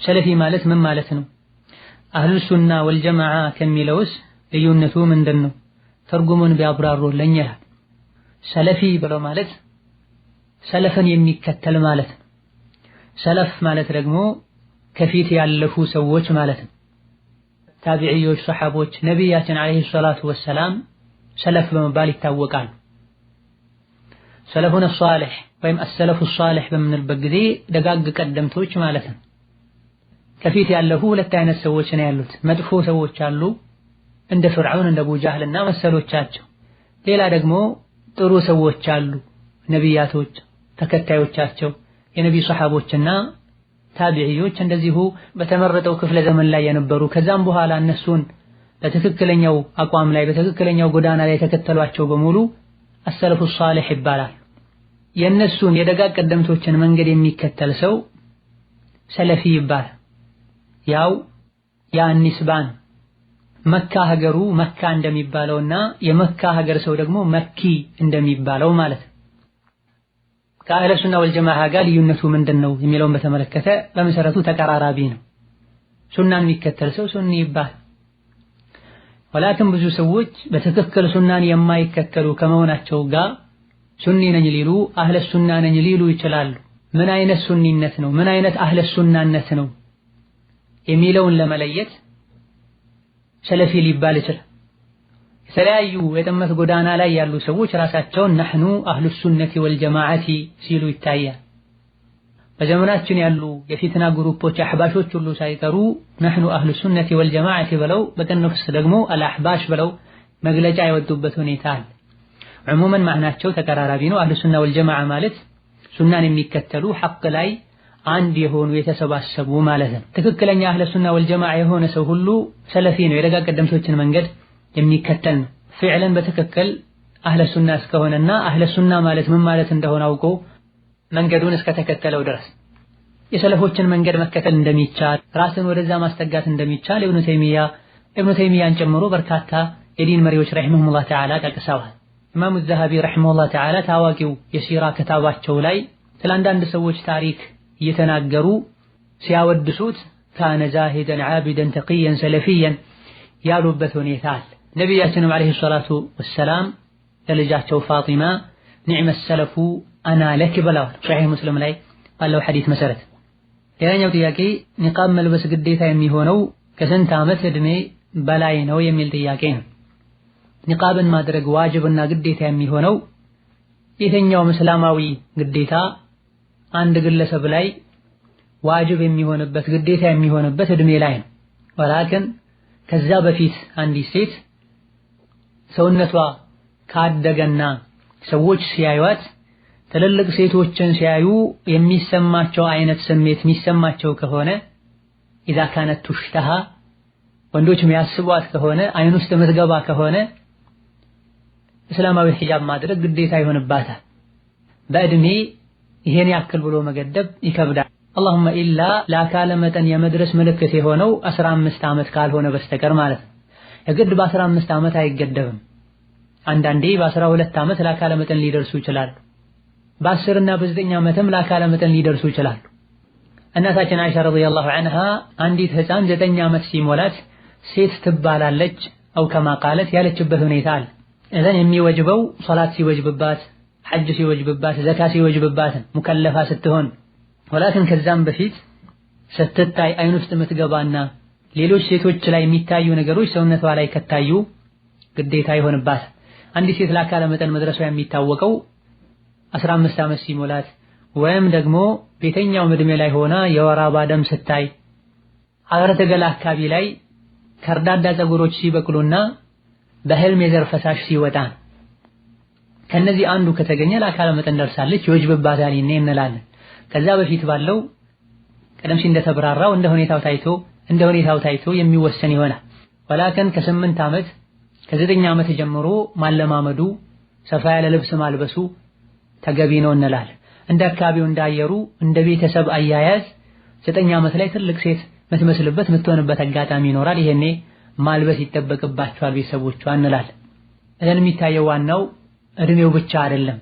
ሰለፊ ማለት ምን ማለት ነው? አህሉ ሱና ወልጀማዓ ከሚለውስ ልዩነቱ ምንድን ነው? ትርጉሙን ቢያብራሩልኝ ይላል። ሰለፊ ብሎ ማለት ሰለፍን የሚከተል ማለት ነው። ሰለፍ ማለት ደግሞ ከፊት ያለፉ ሰዎች ማለት ነው። ታቢዒዮች፣ ሰሐቦች፣ ነቢያችን ዓለይሂ ሰላቱ ወሰላም ሰለፍ በመባል ይታወቃሉ። ሰለፉን ሷሊህ ወይም አሰለፉ ሷሊህ በምንልበት ጊዜ ደጋግ ቀደምቶች ማለት ነው። ከፊት ያለፉ ሁለት አይነት ሰዎች ነው ያሉት። መጥፎ ሰዎች አሉ፣ እንደ ፍርዓውን እንደ አቡ ጃህልና መሰሎቻቸው። ሌላ ደግሞ ጥሩ ሰዎች አሉ፣ ነቢያቶች፣ ተከታዮቻቸው፣ የነቢ ሰሐቦችና ታቢዒዮች እንደዚሁ በተመረጠው ክፍለ ዘመን ላይ የነበሩ ከዛም በኋላ እነሱን በትክክለኛው አቋም ላይ በትክክለኛው ጎዳና ላይ የተከተሏቸው በሙሉ አሰለፉ ሷሊህ ይባላል። የእነሱን የደጋግ ቀደምቶችን መንገድ የሚከተል ሰው ሰለፊ ይባላል። ያው ያ ኒስባን መካ ሀገሩ መካ እንደሚባለውና የመካ ሀገር ሰው ደግሞ መኪ እንደሚባለው ማለት ነው። ከአህለ ሱና ወልጀማዓ ጋር ልዩነቱ ምንድን ነው የሚለውን በተመለከተ በመሰረቱ ተቀራራቢ ነው። ሱናን የሚከተል ሰው ሱኒ ይባላል። ወላኪን ብዙ ሰዎች በትክክል ሱናን የማይከተሉ ከመሆናቸው ጋር ሱኒ ነኝ ሊሉ አህለ ሱና ነኝ ሊሉ ይችላሉ። ምን አይነት ሱኒነት ነው፣ ምን አይነት አህለ ሱናነት ነው የሚለውን ለመለየት ሰለፊ ሊባል ይችላል። የተለያዩ የጥመት ጎዳና ላይ ያሉ ሰዎች ራሳቸውን ነህኑ አህሉ ሱነቲ ወልጀማዓቲ ሲሉ ይታያል። በዘመናችን ያሉ የፊትና ግሩፖች አሕባሾች ሁሉ ሳይቀሩ ነህኑ አህሉ ሱነቲ ወልጀማዓቲ ብለው በቅንፍ ውስጥ ደግሞ አልአሕባሽ ብለው መግለጫ የወጡበት ሁኔታ አለ። ዕሙመን ማዕናቸው ተቀራራቢ ነው። አህሉ ሱና ወልጀማዓ ማለት ሱናን የሚከተሉ ሐቅ ላይ አንድ የሆኑ የተሰባሰቡ ማለት ነው። ትክክለኛ አህለ ሱና ወልጀማዓ የሆነ ሰው ሁሉ ሰለፊ ነው፣ የደጋግ ቀደምቶችን መንገድ የሚከተል ነው። ፊዕለን በትክክል አህለ ሱና እስከሆነና አህለ ሱና ማለት ምን ማለት እንደሆነ አውቆ መንገዱን እስከተከተለው ድረስ የሰለፎችን መንገድ መከተል እንደሚቻል ራስን ወደዛ ማስጠጋት እንደሚቻል ኢብኑ ተይሚያን ጨምሮ በርካታ የዲን መሪዎች ረሂመሁሙላህ ተዓላ ጠቅሰዋል። ኢማሙ ዘሀቢ ረሂመሁላህ ተዓላ ታዋቂው የሲራ ክታባቸው ላይ ስለ አንዳንድ ሰዎች ታሪክ እየተናገሩ ሲያወድሱት ካነ ዛሂደን ዓቢደን ተቂየን ሰለፊየን ያሉበት ሁኔታ አለ። ነቢያችንም ዓለይሂ ሰላቱ ወሰላም ለልጃቸው ፋጢማ ኒዕመ ሰለፉ አና ለክ ብለዋል። ሶሒህ ሙስሊም ላይ ባለው ሐዲስ መሰረት። ሌላኛው ጥያቄ ኒቃብ መልበስ ግዴታ የሚሆነው ከስንት ዓመት ዕድሜ በላይ ነው የሚል ጥያቄ ነው። ኒቃብን ማድረግ ዋጅብና ግዴታ የሚሆነው የትኛውም እስላማዊ ግዴታ አንድ ግለሰብ ላይ ዋጅብ የሚሆንበት ግዴታ የሚሆንበት ዕድሜ ላይ ነው። ወላኪን ከዛ በፊት አንዲት ሴት ሰውነቷ ካደገና ሰዎች ሲያዩዋት ትልልቅ ሴቶችን ሲያዩ የሚሰማቸው አይነት ስሜት የሚሰማቸው ከሆነ ኢዛ ካነት ቱሽተሃ ወንዶች የሚያስቧት ከሆነ አይን ውስጥ የምትገባ ከሆነ እስላማዊ ሂጃብ ማድረግ ግዴታ ይሆንባታል። በእድሜ ይሄን ያክል ብሎ መገደብ ይከብዳል። አላሁመ ኢላ ለአካለ መጠን የመድረስ ምልክት የሆነው 15 ዓመት ካልሆነ በስተቀር ማለት ነው። የግድ በ15 ዓመት አይገደብም። አንዳንዴ በ12 ዓመት ለአካለ መጠን ሊደርሱ ይችላሉ። በ10 እና በ9 ዓመትም ለአካለ መጠን ሊደርሱ ይችላሉ። እናታችን አይሻ ረዲየላሁ ዐንሃ አንዲት ህፃን 9 ዓመት ሲሞላት ሴት ትባላለች አው ከማ ቃለት ያለችበት ሁኔታ አለ። እዘን የሚወጅበው ሶላት ሲወጅብባት፣ ሐጅ ሲወጅብባት፣ ዘካ ሲወጅብባት ሙከለፋ ስትሆን፣ ወላኪን ከዛም በፊት ስትታይ አይን ውስጥ የምትገባና ሌሎች ሴቶች ላይ የሚታዩ ነገሮች ሰውነቷ ላይ ከታዩ ግዴታ ይሆንባታል። አንዲት ሴት ለአካለ መጠን መድረሷ የሚታወቀው 15 ዓመት ሲሞላት ወይም ደግሞ ቤተኛው እድሜ ላይ ሆና የወር አበባ ደም ስታይ፣ ሀረተ ገላ አካባቢ ላይ ከርዳዳ ፀጉሮች ሲበቅሉና በህልም የዘር ፈሳሽ ሲወጣ ከነዚህ አንዱ ከተገኘ ለአካለ መጠን ደርሳለች ይወጅብባታል እንላለን። ከዛ በፊት ባለው ቀደም ሲል እንደተብራራው እንደ ሁኔታው ታይቶ የሚወሰን ይሆናል። ወላኪን ከ8 ዓመት ከ9 ዓመት ጀምሮ ማለማመዱ ሰፋ ያለ ልብስ ማልበሱ ተገቢ ነው እንላለን። እንደ አካባቢው እንዳየሩ እንደ ቤተሰብ አያያዝ 9 ዓመት ላይ ትልቅ ሴት ምትመስልበት ምትሆንበት አጋጣሚ ይኖራል። ይሄኔ ማልበስ ይጠበቅባቸዋል ቤተሰቦቿ እንላለን። እዘን የሚታየው ዋናው እድሜው ብቻ አይደለም።